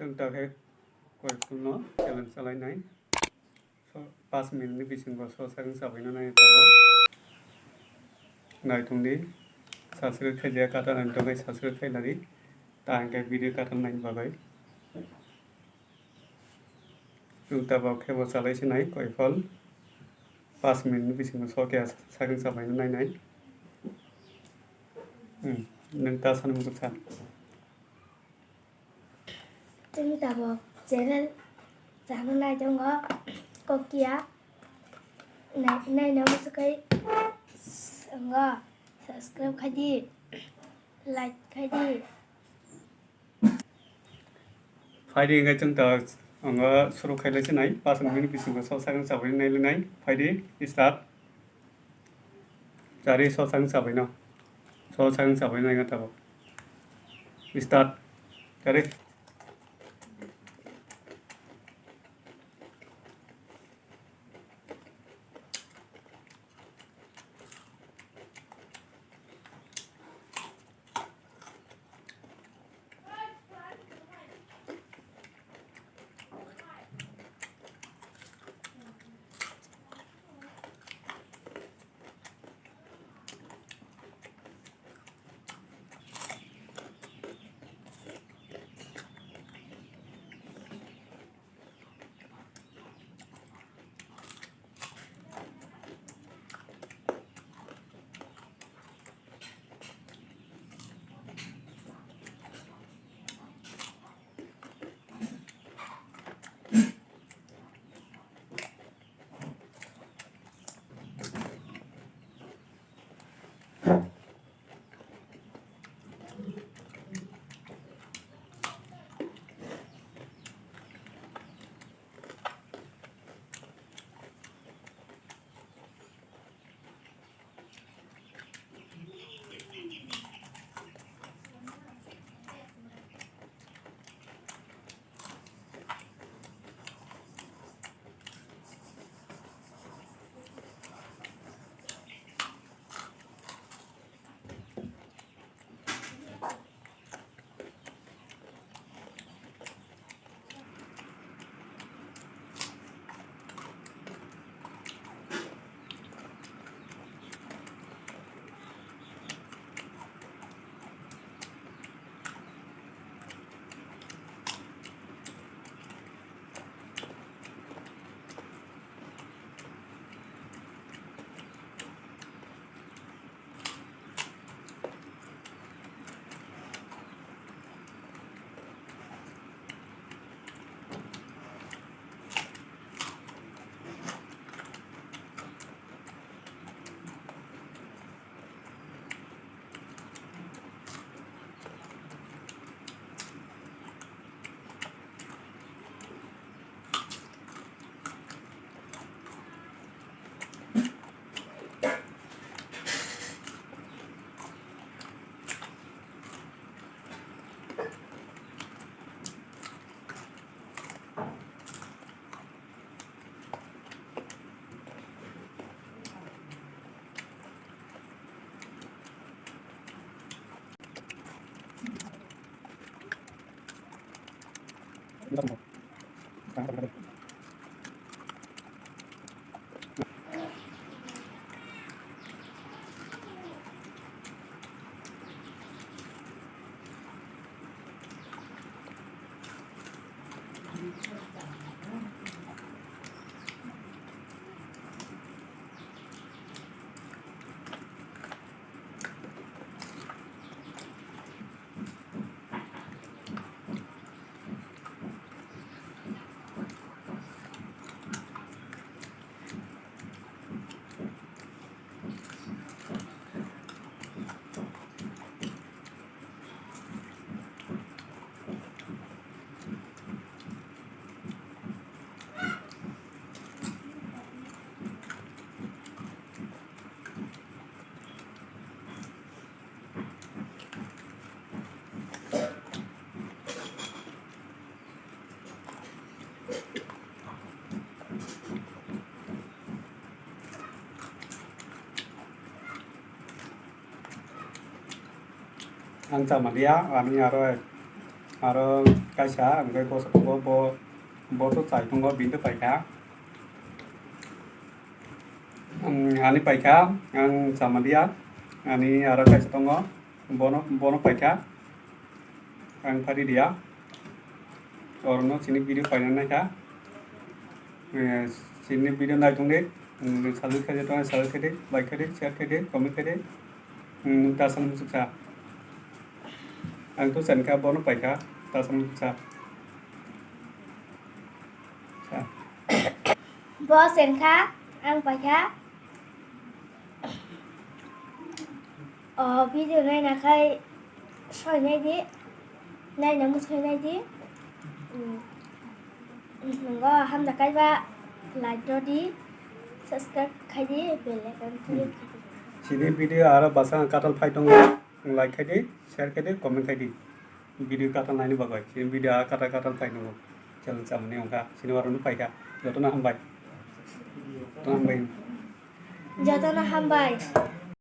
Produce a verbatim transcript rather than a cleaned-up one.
Chwng ta khe koi phulno challenge chalai nai. So, pas minute ni bisingo so sakni chabaino nai tabok. Nai tongdi. Subscribe khai jaya kata nai tongkhe subscribe khai ladi. Ta hwnkhe video kata nai bagwi. Chwng tabok khe bo chalai se nai koi phol. Pas minute ni bisingo so khe sakni chabaino nai nai. Hmm, nwng ta sani muchung sa. Chini tabok channel chana nai tongo Kokia. Nai, nai no musukai songo subscribe khai di, like khai di. Phaidi hingke chwng ta anga suru khai lai se nai, pas minute bisingo so sakang chabai nai le nai. Phaidi start. Chari so sakang chabai no. So sakang chabai nai ga tabok. Start. Chari. Ang chama liya, ani aro Aro kaisa hwnkhe kosa tongo, bo, bo to chai tongo, bini to paikha. Ang, ani paikha, ang chamaliya, ani aro kaisa tongo, bono, bono paikha, ang phari diya. Orono chini video paina naikha. Eh, chini video naitung de, mm, subscribe khaidi, subscribe khaidi, like khaidi, share khaidi, comment khaidi. Hmm, ta sana muchuksa. Ang to sankha, bono paikha, ta sana muchuksa. Sa. Bo sankha, ang paikha. O video naina khai soi nai di, naina muchai nai di. Hmm. Nongo hamjakaiba like rodi, subscribe khaidi, bell icon click khaidi. Chini video aro bwskango katal phai tongo, like khaidi, share khaidi, comment khaidi. Video katal naini bagwi, chini video a katal katal phai tongo. Channel chamani wngkha, chini aro no phaikha. Jotono hambai. Jotono hambai. Jotono hambai.